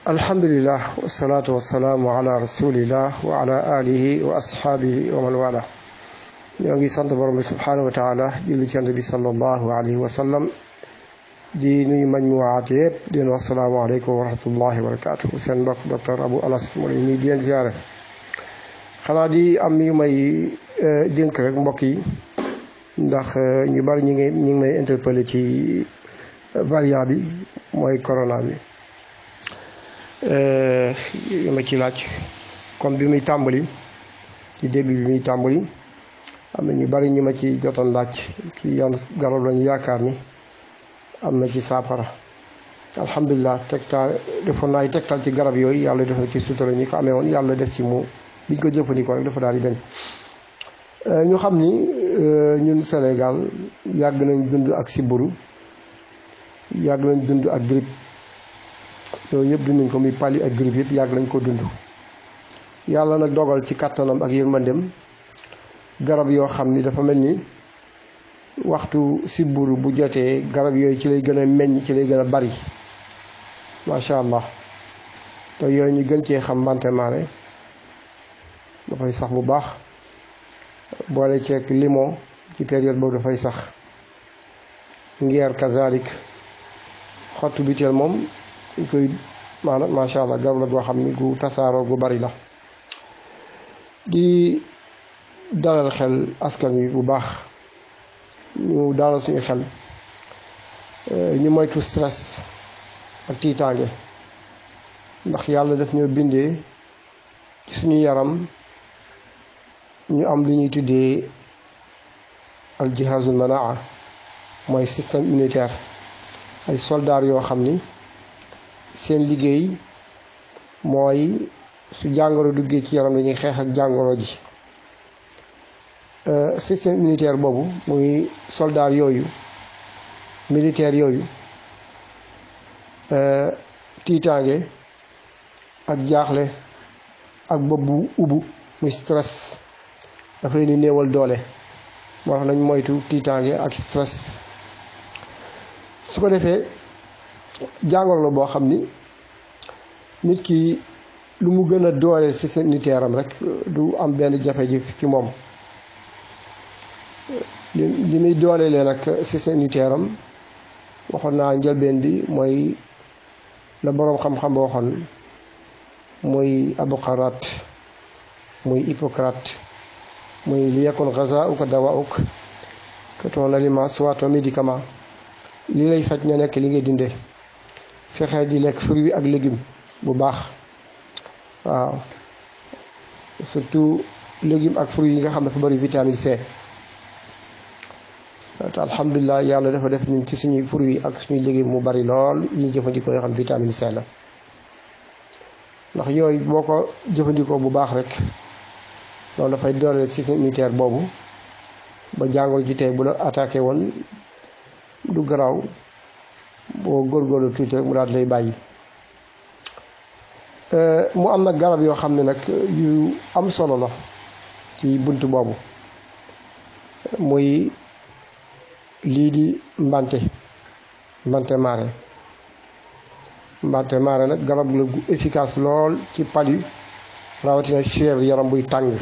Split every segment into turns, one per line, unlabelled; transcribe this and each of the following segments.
alhamdulillah wasalaatu wasalaamu ala rasulillah wa ala alihi wa ashaabihi wa man wala ñoo ngi sant borom bi subhanahu wa taala julli ci Yonent bi sallallahu alayhi wa sallam di nuyu majmuwaat yëpp di wax salaamu aleykum wa rahmatullahi wa barakatuh seen mbokk docteur Abou Anas moo leen nuyu di leen ziyaare xanaa di am yu may dénk rek mbokk yi ndax ñu bari ñi ngi may interpellé ci variant bi mooy corona bi yu ma ci laaj comme bi muy tàmbali ci début bi muy tàmbali am na ñu bari ñu ma ci jotoon laaj ci yan garab lañu yaakaar ni am na ci saafara alhamdulilah tegtal defoon naa ay tegtal ci garab yooyu yàlla def na ci sutura ñi ko amee woon yàlla def ci mu biñ ko jëfandikoo rek dafa daal di dañ ñu xam ni ñun Sénégal yàgg nañ dund ak sibbiru yàgg nañ dund ak grippe yooyu yëpp dund nañ ko muy pali ak grippe yëpp yàgg nañ ko dund yàlla nag dogal ci kattanam ak yërmandem garab yoo xam ni dafa mel ni waxtu sibbiru bu jotee garab yooyu ci lay gën a meññ ci lay gën a bari macha allah te yooyu ñu gën cee xam mbante maane dafay sax bu baax boole ceeg limon ci période boobu dafay sax ngeer kazalik xottu biteel moom ñu koy maanaam macha allah garab la goo xam ni gu tasaaroo gu bari la di dalal xel askan wi bu baax ñu dalal suñu xel ñu moytu stress ak tiitaange ndax yàlla daf ñoo bindee ci suñu yaram ñu am li ñuy tuddee al jihazul manaa mooy système immunitaire ay soldats yoo xam ni seen liggéey mooy su jàngoro duggee ci yaram dañuy xeex ak jàngoro ji système immunitaire boobu muy soldats yooyu militaires yooyu tiitaange ak jaaxle ak bopp bu ubbu muy stress dafa leen di néewal doole moo tax nañ moytu tiitaange ak stress su ko defee jàngoro la boo xam ni nit ki lu mu gën a dooleel système immunitaire am rek du am benn jafe-jafe ci moom li muy dooleelee nag système immunitaire am waxoon naa njëlbeen bi mooy la boroom xam-xam ba waxoon muy Hippocrate muy Hippocrate muy li yakun ghazaa'uka dawaa'uk que ton aliment soit ton médicament li lay faj na nekk li ngay dundee fexe di lekk fruits ak légumes bu baax waaw surtout légumes ak fruits yi nga xam ne dafa bari vitamine C te alhamdulilah yàlla dafa def ñun ci suñuy fruits ak suñuy légumes mu bari lool yi ñu jëfandikoo yoo xam vitamine C la ndax yooyu boo ko jëfandikoo bu baax rek loolu dafay dooleel système immunitaire boobu ba jàngoro ji tey bu la attaqué woon du garaaw boo góorgóorlu tuuti rek mu daal lay bàyyi mu am nag garab yoo xam ne nag yu am solo la ci bunt boobu muy lii di mbante maare nag garab la gu efficace lool ci palu rawatina fièvre yaram buy tàng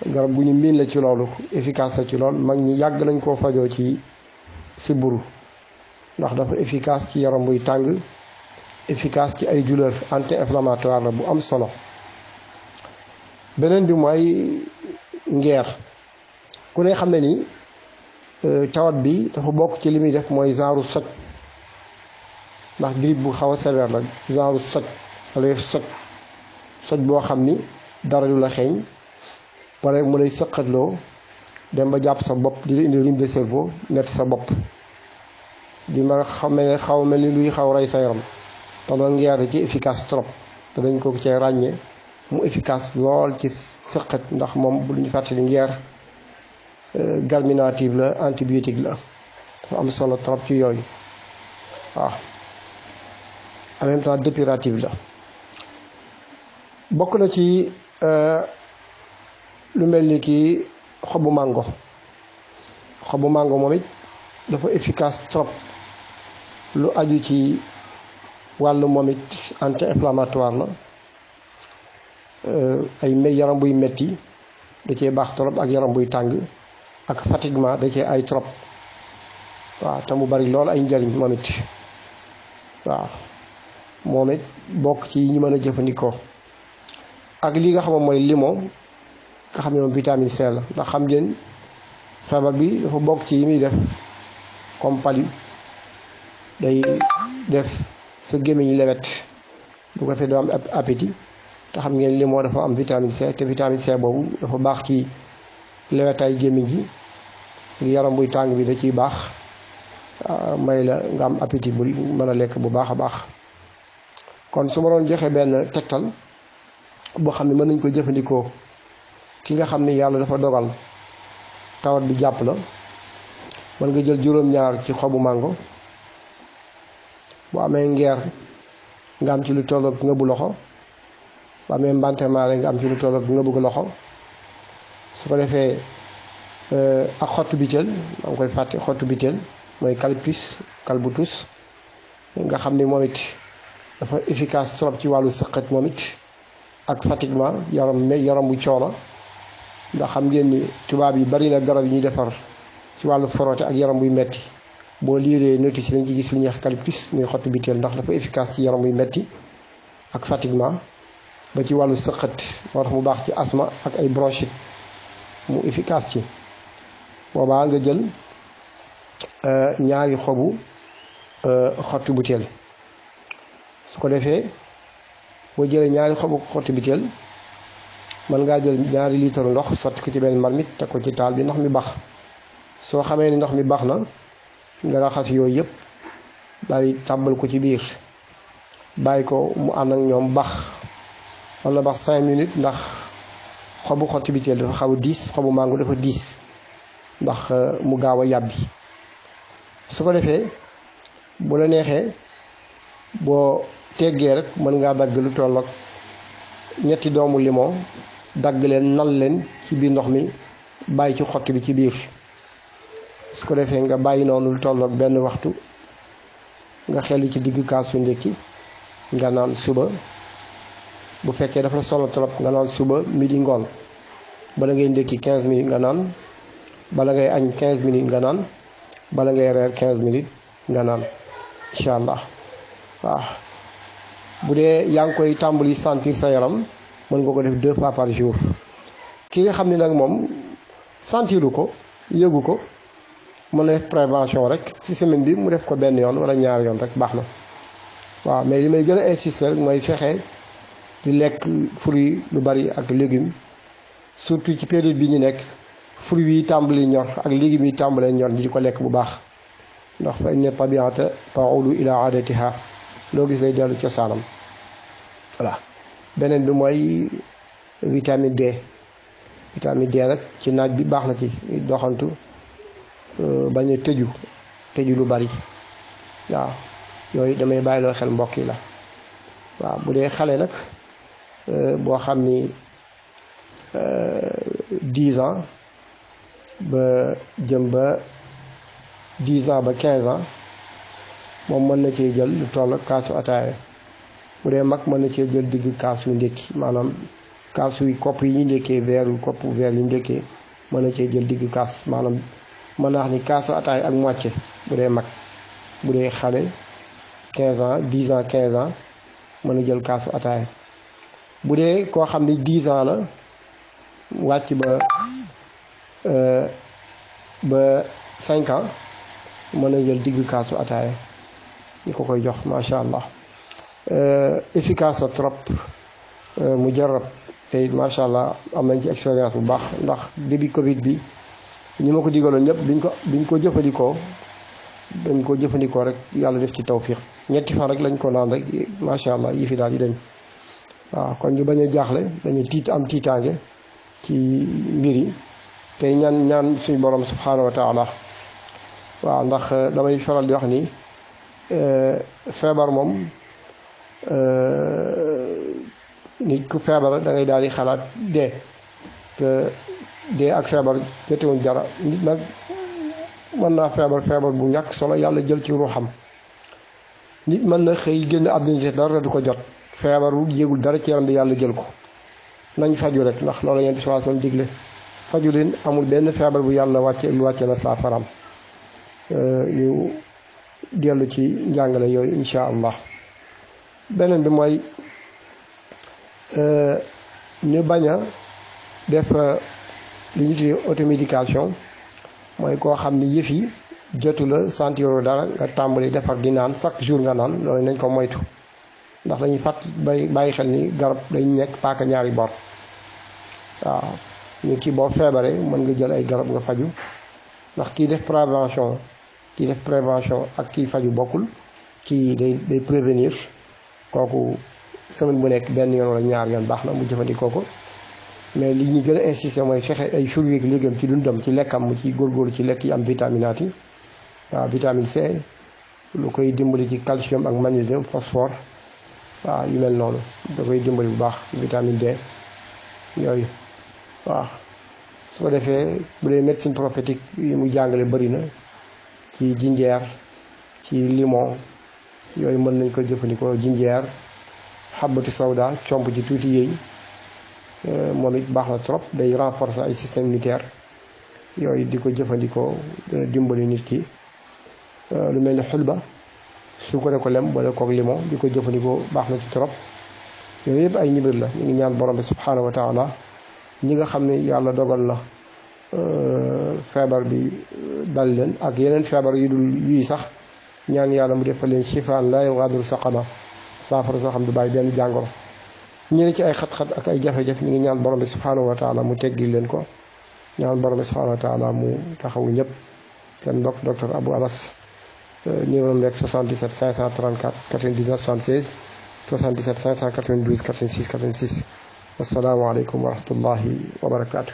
garab gu ñu miin la ci loolu efficace la ci lool mag ñi yàgg nañ koo fajoo ci sibbiru ndax dafa efficace ci yaram buy tàng efficace ci ay douleur anti-inflammatoire la bu am solo beneen bi mooy ngeer ku ne xam ne ni tawat bi dafa bokk ci li muy def mooy genre soj ndax grippe bu xaw a sévère la genre soj wala soj boo xam ni dara du la xeeñ wala mu lay sëqatloo dem ba jàpp sa bopp di la indi rhume de cerveau metti sa bopp di ma xaw mel ni luy xaw rey sa yaram te loolu ngeer ci efficace trop te dañ ko cee ràññee mu efficace lool ci sëqat ndax moom bu ñu fàttali ngeer garminative la antibiotique la dafa am solo trop ci yooyu waaw en même temps dépurative la bokk na ci lu mel ni ki xobu mango moom it dafa efficace trop lu aju ci wàllu moom it anti-inflammatoire la ay yaram buy metti da cee baax trop ak yaram buy tàng ak fatiguement da cee ay trop waaw te mu bari lool ay njariñ moom it waaw moom it bokk ci yi ñu mën a jëfandikoo ak li nga xam mooy limon nga xam ne moom vitamine C la ndax xam ngeen feebar bi dafa bokk ci yi muy def comme palu day def sa gémmiñ lewet bu ko fee doo am appétit te xam ngeen limon dafa am vitamine C te vitamine C boobu dafa baax ci lewetaay gémmiñ gi yaram buy tàng bi da ciy baax may la nga am appétit bu mën a lekk bu baax a baax kon su ma doon joxe benn tegtal boo xam ne mën nañ ko jëfandikoo ki nga xam ne yàlla dafa dogal tawat bi jàpp la mën nga jël juróom-ñaar ci xobu mango bu amee ngeer nga am ci lu tolloog ngëbu loxo bu amee mbante maare nga am ci lu tolloog ngëbu loxo su ko defee ak xottu biteel maa ngi koy fàtte xottu biteel mooy calbutus nga xam ni moom it dafa efficace trop ci wàllu sëqat moom it ak fatiguement yaram bu coono ndax xam ngeen ni tubaab yi bari na garab yi ñuy defar ci wàllu forote ak yaram buy metti boo liiree notice dañ ci gis lu ñuy wax calbutus muy xottu biteel ndax dafa efficace ci yaram buy metti ak fatiguement ba ci wàllu sëqat moo tax mu baax ci asthme ak ay bronchite mu efficace ci boobaa nga jël ñaari xobu xottu biteel su ko defee boo jëlee ñaari xobu xottu biteel mën ngaa jël ñaari litre ndox sotti ko ci benn marmite teg ko ci taal bi ndox mi bax soo xamee ni ndox mi bax na nga raxas yooyu yëpp daal tàbbal ko ci biir bàyyi ko mu ànd ak ñoom bax wala bax 5 minutes ndax xobu xottu biteel dafa xaw a diis xobu mango dafa diis ndax mu gaaw a yàbbi su ko defee bu la neexee boo teggee rek mën ngaa dagg lu tollook ñetti doomu limon dagg leen nal leen ci biir ndox mi bàyyi ci xott bi ci biir su ko defee nga bàyyi noonu lu tollook benn waxtu nga xelli ci digg kaasu ndékki nga naan suba bu fekkee dafa la solo trop nga naan suba midi ngoon bala ngay ndékki 15 minutes nga naan bala ngay añ 15 minutes nga naan bala ngay reer 15 minutes nga naan incha allah waaw bu dee yaa ngi koy tàmbali sentir sa yaram mën nga ko def 2 fois par jour ki nga xam ne nag moom sentiru ko yëgu ko mën na def prévention rek ci semaine bi mu def ko benn yoon wala ñaari yoon rek baax na waaw mais li may gën a insister rek mooy fexe di lekk fruit lu bari ak légumes surtout ci période bi ñu nekk fruit yi tàmbali ñor ak légumes yi tàmbalee ñor ñi di ko lekk bu baax ndax fa inna tabiata ta'udu ila adatiha loo gis lay dellu cosaanam voilà beneen bi mooy vitamine D vitamine D rek ci naaj bi baax na ci doxantu bañ a tëju lu bari waaw yooyu damay bàyyiloo xel mbokk yi la waaw bu dee xale nag boo xam ni 10 ans ba jëm ba 10 ans ba 15 ans moom mën na cee jël lu toll kaasu ataaya bu dee mag mën na cee jël digg kaasu ndékki maanaam kaasu yi kopp yi ñu ndékkee kopp verre yi ñu ndékkee mën na cee jël digg kaas maanaam mën naa wax ni kaasu ataaya ak moitié bu dee mag bu dee xale 15 ans 10 ans 15 ans mën na jël kaasu ataaya bu dee koo xam ni 10 ans la wàcc ba 5 ans mën na jël digg kaasu ataaya ñu ko koy jox macha allah efficace trop mu jarab te macha allah am nañ ci expérience bu baax ndax début Covid bi ñi ma ko digaloon ñëpp biñ ko jëfandikoo dañ ko jëfandikoo rek yàlla def ci tawfiq ñetti fan rek lañ ko naan rek macha allah yi fi daal di dañ waaw kon ñu bañ a jaaxle dañu am tiitaange ci mbir yi tey ñaan suñu borom subhanahu wa taala waaw ndax damay faral di wax ni feebar moom nit ku feebar da ngay daal di xalaat dee te dee ak feebar jotewuñ dara nit nag mën naa feebar bu ñàkk solo yàlla jël ci ruuxam nit mën na xëy génn àdduna ci dara du ko jot feebaru yégul dara ci yaram bi yàlla jël ko nañ faju rek ndax loolu yéen bi sallallahu alayhi wasallam digle faju leen amul benn feebar bu yàlla wàcce lu wàcce la saafaram ñu dellu ci njàngale yooyu insha allah beneen bi mooy ñu bañ a def li ñu tuddee automédication mooy koo xam ni yëf yi jotu la sentiroo dara nga tàmbali defar di naan chaque jour nga naan loolu nañ ko moytu ndax dañuy bàyyi xel ni garab dañ nekk paaka ñaari bor waaw ñu ci boo feebaree mën nga jël ay garab nga faju ndax kii def prévention ak kii faju bokkul kii day prévenir kooku semaine bu nekk benn yoon wala ñaar yoon baax na mu jëfandikoo ko mais li ñu gën a insister mooy fexe ay fruits ak légumes ci dundam ci lekkam mu ci góorgóorlu ci lekk yi am vitaminaat yi waaw vitamine C lu koy dimbali ci calcium ak magnésium phosphore waaw yu mel noonu da koy dimbali bu baax vitamine D yooyu waaw su ko defee bu dee médecine prophétique yi mu jàngale bëri na ci jinjeer ci limon yooyu mën nañ ko jëfandikoo jinjeer xabatu sawda comp ci tuuti yéey moom it baax na trop day renforcer ay système immunitaire yooyu di ko jëfandikoo dina dimbali nit ki lu mel ni xulba su ko ko lem boole kook limon di ko jëfandikoo baax na ci trop yooyu yëpp ay ñibir la ñu ngi ñaan borom bi subhanahu wa taala ñi nga xam ne yàlla dogal na feebar bi dal leen ak yeneen feebar yu dul yii sax ñaan yàlla mu defal leen shifaan la yughadiru saqama saafara soo xam du bàyyi benn jàngoro ñi ne ci ay xat-xat ak ay jafe-jafe ñu ngi ñaan borom bi subhanahu wa taala mu teggil leen ko ñaan borom bi subhanahu wa taala mu taxawu ñëpp seen mbokk docteur Abou Anas numéro nekk 77 534 99 76 77 592 86 86 wassalaamu aleykum wa rahmatullahi wa barakaatu